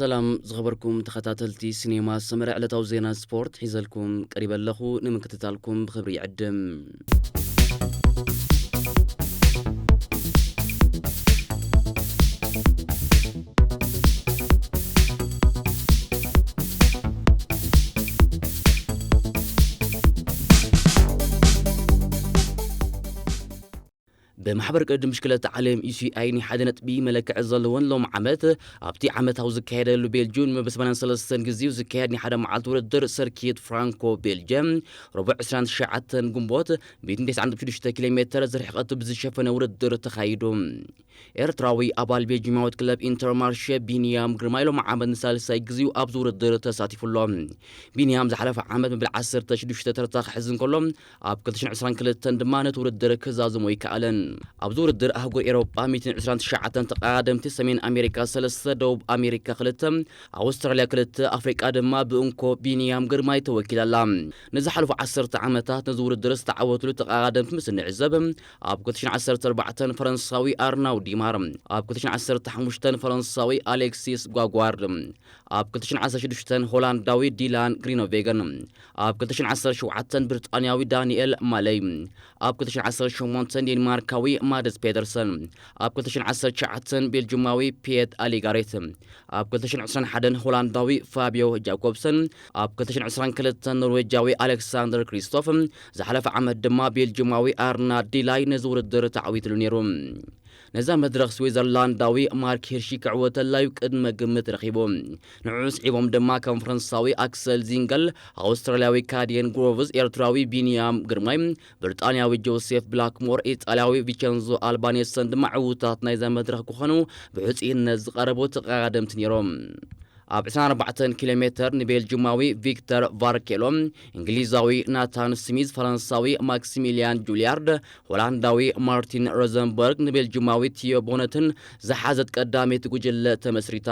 ሰላም ዝኸበርኩም ተኸታተልቲ ሲኔማ ሰመረ፣ ዕለታዊ ዜና ስፖርት ሒዘልኩም ቀሪበ ኣለኹ። ንምክትታልኩም ብኽብሪ ይዕድም። ብማሕበር ቅድድም ብሽክለታ ዓለም ዩ ሲ ኣይ ናይ ሓደ ነጥቢ መለክዒ ዘለወን ሎም ዓመት ኣብቲ ዓመታዊ ዝካየደሉ ቤልጅም ብ ሰማንያን ሰለስተን ግዜኡ ዝካየድ ናይ ሓደ መዓልቲ ውድድር ሰርኪት ፍራንኮ ቤልጅም ረቡዕ ዕስራን ትሽዓተን ግንቦት ሚእትን ተስዓን ነጥቢ ሽዱሽተ ኪሎ ሜተር ዝርሕቐቱ ብዝሸፈነ ውድድር ተኻይዱ። ኤርትራዊ ኣባል ቤልጅማዊት ክለብ ኢንተርማርሸ ቢንያም ግርማይ ሎም ዓመት ንሳልሳይ ግዜኡ ኣብዚ ውድድር ተሳቲፉ ኣሎ። ቢንያም ዝሓለፈ ዓመት መበል ዓሰርተ ሽዱሽተ ተርታ ክሕዝ እንከሎ፣ ኣብ ክልተ ሽሕን ዕስራን ክልተን ድማ ነቲ ውድድር ክዛዝሞ ኣይከኣለን። ኣብዚ ውድድር ኣህጉር ኤውሮጳ ሚእትን ዕስራን ትሽዓተን ተቐዳደምቲ፣ ሰሜን ኣሜሪካ ሰለስተ፣ ደቡብ ኣሜሪካ ክልተ፣ ኣውስትራልያ ክልተ፣ ኣፍሪቃ ድማ ብእንኮ ቢንያም ግርማይ ተወኪላ ኣላ። ንዝሓለፉ ዓሰርተ ዓመታት ነዚ ውድድር ዝተዓወትሉ ተቐዳደምቲ ምስ እንዕዘብ፣ ኣብ ክልተ ሽሕን ዓሰርተ ኣርባዕተን ፈረንሳዊ ኣርናው ዲማር፣ ኣብ ክልተ ሽሕን ዓሰርተ ሓሙሽተን ፈረንሳዊ ኣሌክሲስ ጓጓርድ፣ ኣብ ክልተ ሽሕን ዓሰርተ ሽዱሽተን ሆላንዳዊ ዲላን ግሪኖቬገን፣ ኣብ ክልተ ሽሕን ዓሰርተ ሸውዓተን ብሪጣንያዊ ዳንኤል ማለይ፣ ኣብ ክልተ ሽሕን ዓሰርተ ሸሞንተን ዴንማርካዊ ማድስ ፔደርሰን፣ ኣብ ክልተ ሽሕን ዓሰርተ ትሽዓተን ቤልጅማዊ ፒየት ኣሊጋሬት፣ ኣብ ክልተ ሽሕን ዕስራን ሓደን ሆላንዳዊ ፋብዮ ጃኮብሰን፣ ኣብ ክልተ ሽሕን ዕስራን ክልተን ኖርዌጃዊ ኣሌክሳንደር ክሪስቶፍ፣ ዝሓለፈ ዓመት ድማ ቤልጅማዊ ኣርና ዲላይ ነዚ ውድድር ተዓዊትሉ ነይሩ። ነዛ መድረኽ ስዊዘርላንዳዊ ማርክ ሂርሺ ክዕወተላ እዩ ቅድመ ግምት ረኺቡ። ንዕኡ ስዒቦም ድማ ከም ፈረንሳዊ ኣክሰል ዚንገል፣ ኣውስትራልያዊ ካድየን ግሮቭስ፣ ኤርትራዊ ቢንያም ግርማይ፣ ብሪጣንያዊ ጆሴፍ ብላክሞር፣ ኢጣልያዊ ቪቸንዞ ኣልባኔሰን ድማ ዕዉታት ናይዛ መድረኽ ክኾኑ ብሕጹይነት ዝቐረቡ ተቐዳደምቲ ነይሮም። ኣብ ዕስራን ኣርባዕተን ኪሎ ሜተር ንቤልጅማዊ ቪክተር ቫርኬሎ፣ እንግሊዛዊ ናታን ስሚዝ፣ ፈረንሳዊ ማክሲሚሊያን ጁሊያርድ፣ ሆላንዳዊ ማርቲን ሮዘንበርግ ንቤልጅማዊ ቲዮ ቦነትን ዝሓዘት ቀዳመይቲ ጉጅለ ተመስሪታ።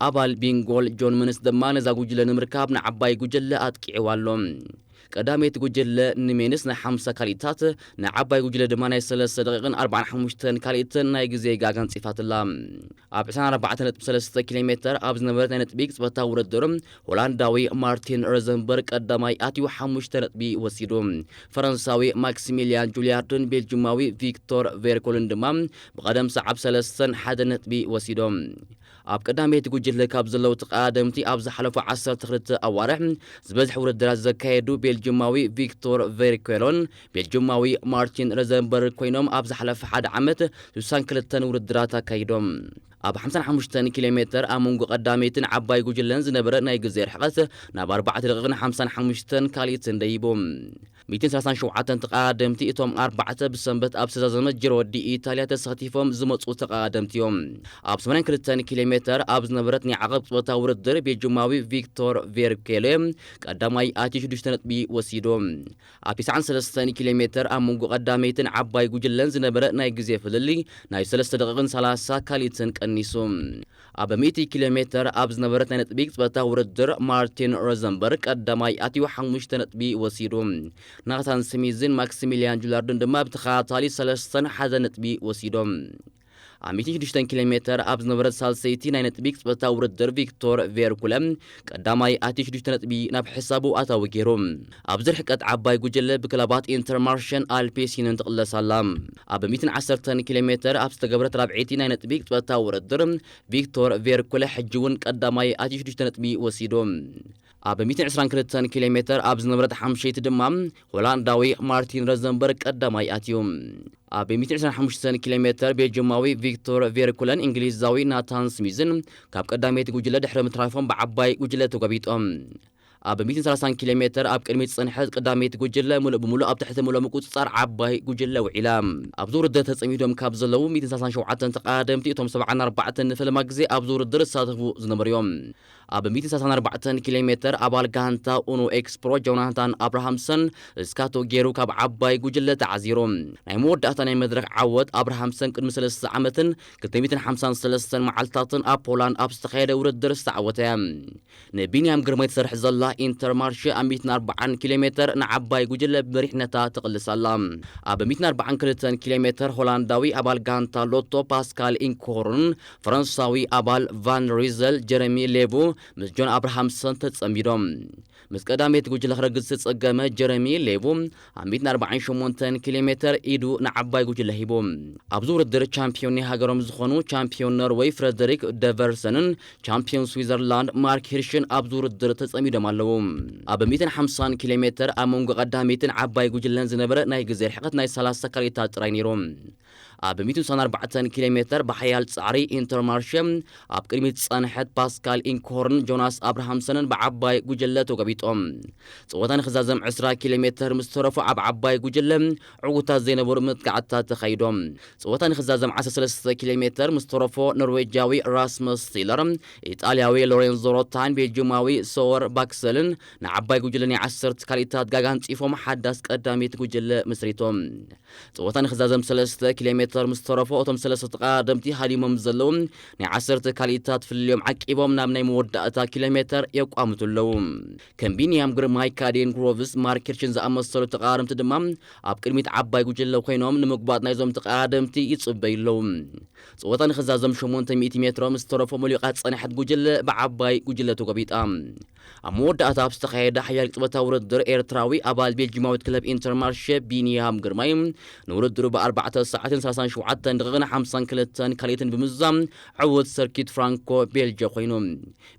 ኣባል ቢንጎል ጆን ምንስ ድማ ነዛ ጉጅለ ንምርካብ ንዓባይ ጉጅለ ኣጥቂዕዋ ኣሎ። ቀዳመይቲ ጉጅለ ንሜንስ ናይ ሓምሳ ካልኢታት፣ ንዓባይ ጉጅለ ድማ ናይ ሰለስተ ደቂቕን ኣርባዓን ሓሙሽተን ካልኢትን ናይ ግዜ ጋግ ኣንጺፋትላ። ኣብ ዕስራን ኣርባዕተን ነጥቢ ሰለስተ ኪሎ ሜተር ኣብ ዝነበረት ናይ ነጥቢ ቅጽበታዊ ውድድር፣ ሆላንዳዊ ማርቲን ሮዘንበርግ ቀዳማይ ኣትዩ ሓሙሽተ ነጥቢ ወሲዱ። ፈረንሳዊ ማክሲሚሊያን ጁሊያርድን ቤልጅማዊ ቪክቶር ቬርኮልን ድማ ብቐደም ሰዓብ ሰለስተን ሓደ ነጥቢ ወሲዶም። ኣብ ቀዳመይቲ ጉጅለ ካብ ዘለዉ ተቐዳደምቲ ኣብ ዝሓለፉ ዓሰርተ ክልተ ኣዋርሕ ዝበዝሐ ውድድራት ዘካየዱ ቤልጅማዊ ቪክቶር ቬርኮሎን ቤልጅማዊ ማርቲን ሮዘንበርግ ኮይኖም፣ ኣብ ዝሓለፈ ሓደ ዓመት ስሳን ክልተን ውድድራት ኣካይዶም። ኣብ ሓምሳን ሓሙሽተን ኪሎ ሜተር ኣብ መንጎ ቀዳመይትን ዓባይ ጉጅለን ዝነበረ ናይ ግዜ ርሕቐት ናብ ኣርባዕተ ደቂቕን ሓምሳን ሓሙሽተን ካልኢትን ደይቡ። ሚእትን ሰላሳን ሸውዓተን ተቐዳደምቲ፣ እቶም ኣርባዕተ ብሰንበት ኣብ ዝተዛዘመ ጂሮ ዲ ኢታልያ ተሳቲፎም ዝመጹ ተቐዳደምቲ እዮም። ኣብ ሰማንያን ክልተን ኪሎ ሜተር ኣብ ዝነበረት ናይ ዓቐብ ቅጽበታዊ ውድድር ቤልጅማዊ ቪክቶር ቬርኬሌ ቀዳማይ ኣትዩ ሽዱሽተ ነጥቢ ወሲዱ። ኣብ ተስዓን ሰለስተን ኪሎ ሜተር ኣብ መንጎ ቀዳመይትን ዓባይ ጉጅለን ዝነበረ ናይ ግዜ ፍልልይ ናይ ሰለስተ ደቂቕን ሰላሳ ካልኢትን ቀኒሱ። ኣብ ሚእቲ ኪሎ ሜተር ኣብ ዝነበረት ናይ ነጥቢ ቅጽበታ ውድድር ማርቲን ሮዘንበርግ ቀዳማይ ኣትዩ ሓሙሽተ ነጥቢ ወሲዱ። ናታን ስሚዝን ማክሲሚሊያን ጁላርድን ድማ ብተኸታታሊ ሰለስተን ሓደ ነጥቢ ወሲዶም። ኣብ ሚእትን ሽዱሽተን ኪሎ ሜተር ኣብ ዝነበረት ሳልሰይቲ ናይ ነጥቢ ቅጽበታ ውድድር ቪክቶር ቬርኩለ ቀዳማይ ኣትዩ ሽዱሽተ ነጥቢ ናብ ሕሳቡ ኣታዊ ገይሩ። ኣብዚ ርሕቀት ዓባይ ጉጅለ ብክለባት ኢንተርማርሸን ኣልፔሲንን ትቕለስ ኣላ። ኣብ ሚእትን ዓሰርተን ኪሎ ሜተር ኣብ ዝተገብረት ራብዐይቲ ናይ ነጥቢ ቅጽበታ ውድድር ቪክቶር ቬርኩለ ሕጂ እውን ቀዳማይ ኣትዩ ሽዱሽተ ነጥቢ ወሲዱ። ኣብ ሚእትን ዕስራን ክልተን ኪሎ ሜተር ኣብ ዝነበረት ሓምሸይቲ ድማ ሆላንዳዊ ማርቲን ሮዘንበርግ ቀዳማይ ኣትዩ። ኣብ ሚእትን ዕስራን ሓሙሽተን ኪሎ ሜተር ቤልጅማዊ ቪክቶር ቬርኩለን እንግሊዛዊ ናታን ስሚዝን ካብ ቀዳመይቲ ጉጅለ ድሕሪ ምትራፎም ብዓባይ ጉጅለ ተጓቢጦም። ኣብ ሚእትን ሰላሳን ኪሎ ሜተር ኣብ ቅድሚት ዝጸንሐት ቀዳመይቲ ጉጅለ ምሉእ ብምሉእ ኣብ ትሕቲ ምሉእ ምቁጽጻር ዓባይ ጉጅለ ውዒላ። ኣብዚ ውድድር ተጸሚዶም ካብ ዘለዉ ሚእትን ሰላሳን ሸውዓተን ተቐዳደምቲ እቶም ሰብዓን ኣርባዕተን ንፈለማ ግዜ ኣብዚ ውድድር ዝሳተፉ ዝነበሩ እዮም። ኣብ ሚእትን ሰላሳን ኣርባዕተን ኪሎ ሜተር ኣባል ጋንታ ኡኖ ኤክስፕሮ ጆናታን ኣብርሃምሰን እስካቶ ገይሩ ካብ ዓባይ ጉጅለ ተዓዚሩ። ናይ መወዳእታ ናይ መድረኽ ዓወት ኣብርሃምሰን ቅድሚ ሰለስተ ዓመትን ክልተ ሚእትን ሓምሳን ሰለስተን መዓልትታትን ኣብ ፖላንድ ኣብ ዝተኻየደ ውድድር ዝተዓወተ እያ። ንቢንያም ግርማይ ትሰርሕ ዘላ ኢንተርማርሸ ኣብ ሚእትን ኣርባዓን ኪሎ ሜተር ንዓባይ ጉጅለ ብመሪሕነታ ትቕልስ ኣላ። ኣብ ሚእትን ኣርባዓን ክልተን ኪሎ ሜተር ሆላንዳዊ ኣባል ጋንታ ሎቶ ፓስካል ኢንኮርን ፈረንሳዊ ኣባል ቫን ሪዘል ጀረሚ ሌቡ ምስ ጆን ኣብርሃምሰን ተጸሚዶም። ምስ ቀዳመይቲ ጉጅለ ክረግጽ ዝጸገመ ጀረሚ ሌቡ ኣብ ሚእትን ኣርባዓን ሸሞንተን ኪሎ ሜተር ኢዱ ንዓባይ ጉጅለ ሂቡ። ኣብዚ ውድድር ቻምፒዮን ናይ ሃገሮም ዝኾኑ ቻምፒዮን ኖርወይ ፍረደሪክ ደቨርሰንን ቻምፒዮን ስዊዘርላንድ ማርክ ሂርሽን ኣብዚ ውድድር ተጸሚዶም ኣለዉ። ኣብ ሚእትን ሓምሳን ኪሎ ሜተር ኣብ መንጎ ቀዳመይትን ዓባይ ጉጅለን ዝነበረ ናይ ግዜ ርሕቀት ናይ ሰላሳ ካሬታት ጥራይ ነይሩ። ኣብ ሚእትን ስሳን ኣርባዕተን ኪሎ ሜተር ብሓያል ጻዕሪ ኢንተርማርሸ ኣብ ቅድሚት ዝጸንሐት ፓስካል ኢንኮርን ጆናስ ኣብርሃምሰንን ብዓባይ ጉጅለ ተጎቢጦም። ጸወታ ንኽዛዘም ዕስራ ኪሎ ሜተር ምስ ተረፎ ኣብ ዓባይ ጉጅለ ዕዉታት ዘይነበሩ መጥቃዕትታት ተኻይዶም። ጸወታ ንኽዛዘም ዓሰርተ ሰለስተ ኪሎ ሜተር ምስ ተረፎ ኖርዌጃዊ ራስመስ ስቲለር፣ ኢጣልያዊ ሎሬንዞ ሮታን ቤልጅማዊ ሶወር ባክሰልን ንዓባይ ጉጅለ ናይ ዓሰርተ ካልኢታት ጋጋ ኣንጺፎም ሓዳስ ቀዳሚት ጉጅለ መስሪቶም። ጸወታ ንኽዛዘም ሰለስተ ኪሎ ሜተር ምስ ተረፎ እቶም ሰለስተ ተቐዳደምቲ ሃዲሞም ዘለዉ ናይ ዓሰርተ ካልኢታት ፍልልዮም ዓቂቦም ናብ ናይ መወዳእታ ኪሎ ሜተር የቋምቱ ኣለዉ። ከም ቢንያም ግርማይ፣ ካዴን ግሮቭስ፣ ማርክ ኪርችን ዝኣመሰሉ ተቐዳደምቲ ድማ ኣብ ቅድሚት ዓባይ ጉጅለ ኮይኖም ንምጉባጥ ናይዞም ተቐዳደምቲ ይጽበዩ ኣለዉ። ጸወታ ንኽዛዘም ሸሞንተ ሚእቲ ሜትሮ ምስ ተረፎ መሊቓ ዝጸንሐት ጉጅለ ብዓባይ ጉጅለ ተጎቢጣ። ኣብ መወዳእታ ኣብ ዝተኻየደ ሓያል ቅጽበታዊ ውድድር ኤርትራዊ ኣባል ቤልጂማዊት ክለብ ኢንተርማርሸ ቢንያም ግርማይ ንውድድሩ ብኣርባዕተ ሰዓትን ሰላሳን ሸውዓተን ደቂቕን ሓምሳን ክልተን ካልኢትን ብምዝዛም ዕዉት ሰርኪት ፍራንኮ ቤልጀ ኮይኑ።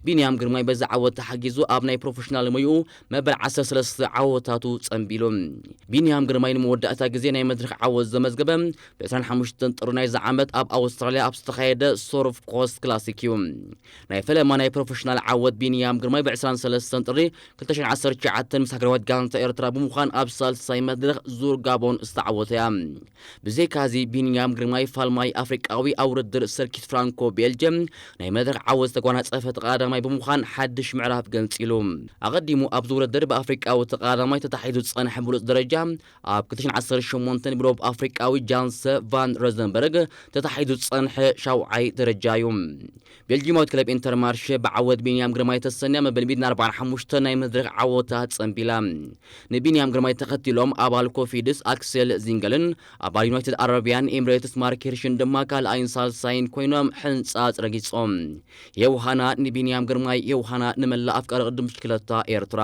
ቢንያም ግርማይ በዚ ዓወት ተሓጊዙ ኣብ ናይ ፕሮፌሽናል ሞይኡ መበል ዓሰርተ ሰለስተ ዓወታቱ ጸንቢሉ። ቢንያም ግርማይ ንመወዳእታ ግዜ ናይ መድረኽ ዓወት ዘመዝገበ ብዕስራን ሓሙሽተን ጥሪ ናይዚ ዓመት ኣብ ኣውስትራልያ ኣብ ዝተኻየደ ሶርፍ ኮስት ክላሲክ እዩ። ናይ ፈለማ ናይ ፕሮፌሽናል ዓወት ቢንያም ግርማይ ብዕስራን ሰለስተን ጥሪ ክልተ ሽሕን ዓሰርተ ትሽዓተን ምስ ሃገራዊት ጋንታ ኤርትራ ብምዃን ኣብ ሳልሳይ መድረኽ ዙር ጋቦን ዝተዓወተ እያ። ብዘይካዚ ቢንያም ግርማይ ፋልማይ ኣፍሪቃዊ ኣብ ውድድር ሰርኪት ፍራንኮ ቤልጅየም ናይ መድረኽ ዓወት ዝተጓናጸፈ ተቐዳዳማይ ብምዃን ሓድሽ ምዕራፍ ገንጺሉ። ኣቐዲሙ ኣብዚ ውድድር ብኣፍሪቃዊ ተቐዳዳማይ ተታሒዙ ዝጸንሐ ብሉጽ ደረጃ ኣብ ክልተ ሽሕን ዓሰርተ ሸሞንተን ብደቡብ ኣፍሪቃዊ ጃንሰ ቫን ረዘንበርግ ተታሒዙ ዝጸንሐ ሻውዓይ ደረጃ እዩ። ቤልጂማዊት ክለብ ኢንተርማርሸ ብዓወት ቢንያም ግርማይ ተሰንያ መበል ሚእትን ኣርባዓን ሓሙሽተን ናይ መድረኽ ዓወታ ጸንቢላ። ንቢንያም ግርማይ ተኸቲሎም ኣባል ኮፊድስ ኣክሴል ዚንገልን ኣባል ዩናይትድ ኣረቢያን ኤምሬትስ ማርክ ሂርሽን ድማ ካልኣይን ሳልሳይን ኮይኖም ሕንጻጽ ረጊጾም። የውሃና ንቢንያም ግርማይ፣ የውሃና ንመላእ ኣፍቃሪ ቅድም ብሽክለታ ኤርትራ።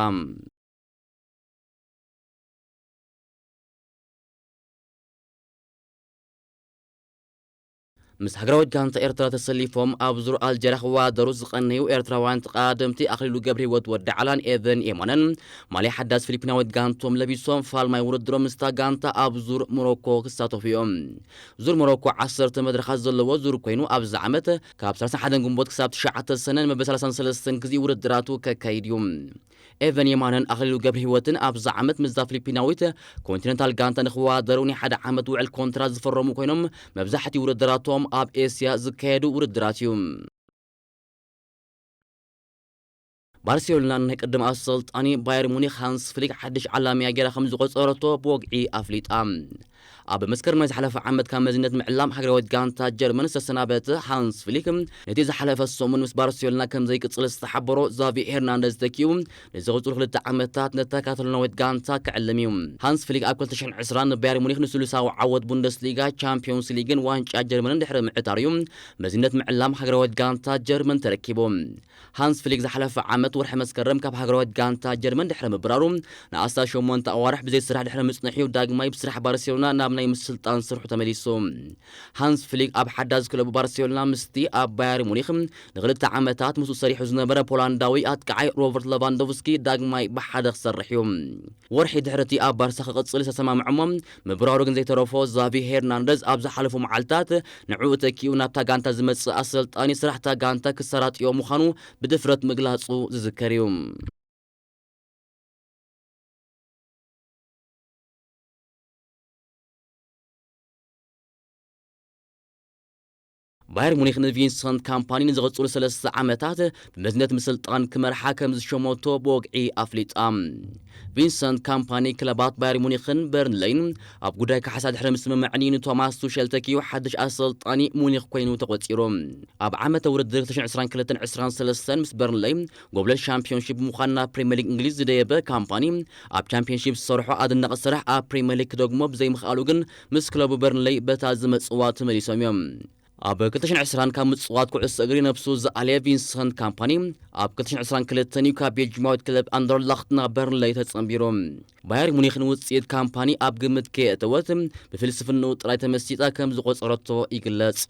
ምስ ሃገራዊት ጋንታ ኤርትራ ተሰሊፎም ኣብ ዙር ኣልጀርያ ክወዳደሩ ዝቐነዩ ኤርትራውያን ተቐዳደምቲ ኣኽሊሉ ገብረህይወት፣ ወዲ ዓላን ኤቨን የማነን ማልያ ሓዳስ ፊሊፒናዊት ጋንቶም ለቢሶም ፋልማይ ውድድሮም ምስታ ጋንታ ኣብ ዙር ሞሮኮ ክሳተፉ እዮም። ዙር ሞሮኮ ዓሰርተ መድረኻት ዘለዎ ዙር ኮይኑ ኣብዚ ዓመት ካብ ሰላሳን ሓደን ግንቦት ክሳብ ትሽዓተ ሰነ ንመበል ሰላሳን ሰለስተን ግዜ ውድድራቱ ከካይድ እዩ። ኤቨን የማነን ኣኽሊሉ ገብረህይወትን ኣብዚ ዓመት ምስዛ ፊሊፒናዊት ኮንቲነንታል ጋንታ ንኽወዳደሩ ናይ ሓደ ዓመት ውዕል ኮንትራት ዝፈረሙ ኮይኖም መብዛሕትኡ ውድድራቶም ኣብ ኤስያ ዝካየዱ ውድድራት እዩ። ባርሴሎና ናይ ቅድም ኣሰልጣኒ ባየር ሙኒክ ሃንስ ፍሊክ ሓድሽ ዓላምያ ገይራ ከም ዝቆጸረቶ ብወግዒ ኣፍሊጣ። ኣብ መስከረም ናይ ዝሓለፈ ዓመት ካብ መዝነት ምዕላም ሃገራዊት ጋንታ ጀርመን ዝተሰናበተ ሃንስ ፍሊክ ነቲ ዝሓለፈ ሰሙን ምስ ባርሴሎና ከም ዘይቅጽል ዝተሓበሮ ዛቪ ሄርናንደዝ ተኪኡ ንዝቕጽሉ ክልተ ዓመታት ነታ ካታሎናዊት ጋንታ ክዕልም እዩ። ሃንስ ፍሊክ ኣብ ክልተ ሽሕን ዕስራን ንባየር ሙኒክ ንስሉሳዊ ዓወት ቡንደስሊጋ፣ ቻምፒዮንስ ሊግን ዋንጫ ጀርመንን ድሕሪ ምዕታር እዩ መዝነት ምዕላም ሃገራዊት ጋንታ ጀርመን ተረኪቡ። ሃንስ ፍሊክ ዝሓለፈ ዓመት ወርሒ መስከረም ካብ ሃገራዊት ጋንታ ጀርመን ድሕሪ ምብራሩ ንኣስታት ሸሞንተ ኣዋርሕ ብዘይ ስራሕ ድሕሪ ምጽንሑ ዳግማይ ብስራሕ ባርሴሎና ናብ ናይ ምስልጣን ስርሑ ተመሊሱ። ሃንስ ፍሊክ ኣብ ሓዳስ ክለቡ ባርሴሎና ምስቲ ኣብ ባየር ሙኒክ ንክልተ ዓመታት ምስኡ ሰሪሑ ዝነበረ ፖላንዳዊ ኣጥቃዓይ ሮበርት ለቫንዶቭስኪ ዳግማይ ብሓደ ክሰርሕ እዩ። ወርሒ ድሕሪ እቲ ኣብ ባርሳ ክቕጽል ዝተሰማምዐ እሞ ምብራሩ ግን ዘይተረፎ ዛቪ ሄርናንደዝ ኣብ ዝሓለፉ መዓልታት ንዕኡ ተኪኡ ናብታ ጋንታ ዝመጽእ ኣሰልጣኒ ስራሕታ ጋንታ ክሰራጥዮ ምዃኑ ብድፍረት ምግላጹ ዝዝከር እዩ። ባየር ሙኒክ ንቪንሰንት ካምፓኒ ንዝቕጽሉ ሰለስተ ዓመታት ብመዝነት ምስልጣን ክመርሓ ከም ዝሸመቶ ብወግዒ ኣፍሊጣ። ቪንሰንት ካምፓኒ ክለባት ባየር ሙኒክን በርንለይን ኣብ ጉዳይ ካሕሳ ድሕሪ ምስምምዕን ንቶማስ ቱሸል ተኪኡ ሓድሽ ኣሰልጣኒ ሙኒክ ኮይኑ ተቖጺሩ። ኣብ ዓመተ ውድድር ክልተ ሽሕን ዕስራን ክልተን ዕስራን ሰለስተን ምስ በርንለይ ጎብለል ሻምፒዮንሺፕ ብምዃን ናብ ፕሪምየር ሊግ እንግሊዝ ዝደየበ ካምፓኒ፣ ኣብ ቻምፒዮንሺፕ ዝሰርሖ ኣደናቒ ስራሕ ኣብ ፕሪምየር ሊግ ክደግሞ ብዘይምኽኣሉ ግን ምስ ክለቡ በርንለይ በታ ዝመጽዋ ተመሊሶም እዮም። ኣብ ክልተ ሽሕን ዕስራን ካብ ምጽዋት ኩዕሶ እግሪ ነብሱ ዝኣለየ ቪንሰንት ካምፓኒ፣ ኣብ ክልተ ሽሕን ዕስራን ክልተን እዩ ካብ ቤልጂማዊት ክለብ ኣንደርላኽት ናብ በርንለይ ተጸንቢሩ። ባየር ሙኒክ ንውጽኢት ካምፓኒ ኣብ ግምት ከየእተወት፣ ብፍልስፍንኡ ጥራይ ተመሲጣ ከም ዝቖጸረቶ ይግለጽ።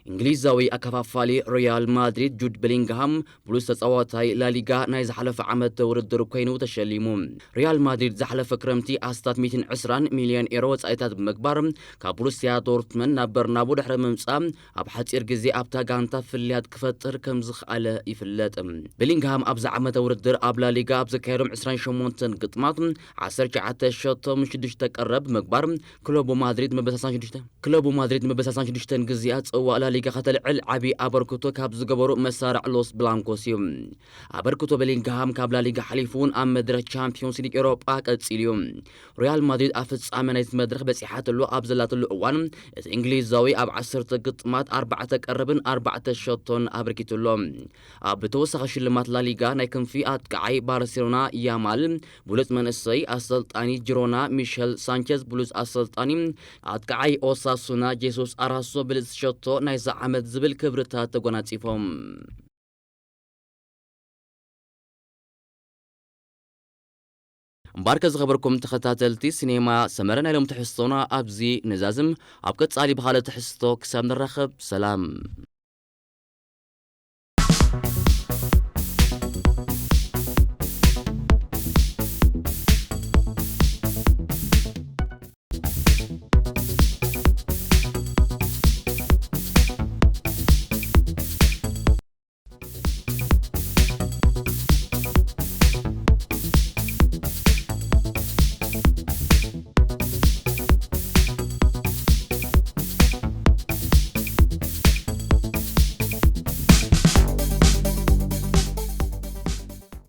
እንግሊዛዊ ኣከፋፋሊ ሪያል ማድሪድ ጁድ ቤሊንግሃም ብሉጽ ተጻዋታይ ላሊጋ ናይ ዝሓለፈ ዓመት ውድድር ኮይኑ ተሸሊሙ። ሪያል ማድሪድ ዝሓለፈ ክረምቲ ኣስታት ሚእትን ዕስራን ሚልዮን ኤሮ ወጻኢታት ብምግባር ካብ ብሩስያ ዶርትመንድ ናብ በርናቡ ድሕሪ ምምጻእ ኣብ ሓጺር ግዜ ኣብታ ጋንታ ፍልልያት ክፈጥር ከም ዝኽኣለ ይፍለጥ። ቤሊንግሃም ኣብዚ ዓመተ ውድድር ኣብ ላሊጋ ኣብ ዘካየዶም ዕስራን ሸሞንተን ግጥማት ዓሰርተ ትሽዓተ ሸቶ ምስ ሽዱሽተ ቀረብ ብምግባር ክለቡ ማድሪድ መበሳሳን ሽዱሽተ ክለቡ ማድሪድ መበሳሳን ሽዱሽተን ግዜኣ ጽዋእ ላሊጋ ከተልዕል ዓቢ ኣበርክቶ ካብ ዝገበሩ መሳርዕ ሎስ ብላንኮስ እዩ። ኣበርክቶ ቤሊንግሃም ካብ ላሊጋ ሓሊፉ እውን ኣብ መድረኽ ቻምፒዮንስ ሊግ ኤሮጳ ቀጺሉ እዩ። ሪያል ማድሪድ ኣብ ፍጻመ ናይቲ መድረኽ በጺሓትሉ ኣብ ዘላትሉ እዋን፣ እቲ እንግሊዛዊ ኣብ ዓሰርተ ግጥማት ኣርባዕተ ቀረብን ኣርባዕተ ሸቶን ኣበርኪቱ ኣሎ። ኣብ ተወሳኺ ሽልማት ላሊጋ ናይ ክንፊ ኣጥቃዓይ ባርሴሎና ያማል ብሉጽ መንእሰይ ኣሰልጣኒ ጅሮና ሚሸል ሳንቸዝ ብሉጽ ኣሰልጣኒ ኣጥቃዓይ ኦሳሱና ጄሱስ ኣራሶ ብልጽ ሸቶ ናይዛ ዓመት ዝብል ክብርታት ተጎናጺፎም። እምበኣርከ ዝኸበርኩም ተኸታተልቲ ሲኔማ ሰመረ ናይ ሎም ትሕዝቶና ኣብዚ ንዛዝም። ኣብ ቀጻሊ ብኻልእ ትሕዝቶ ክሳብ ንራኸብ ሰላም።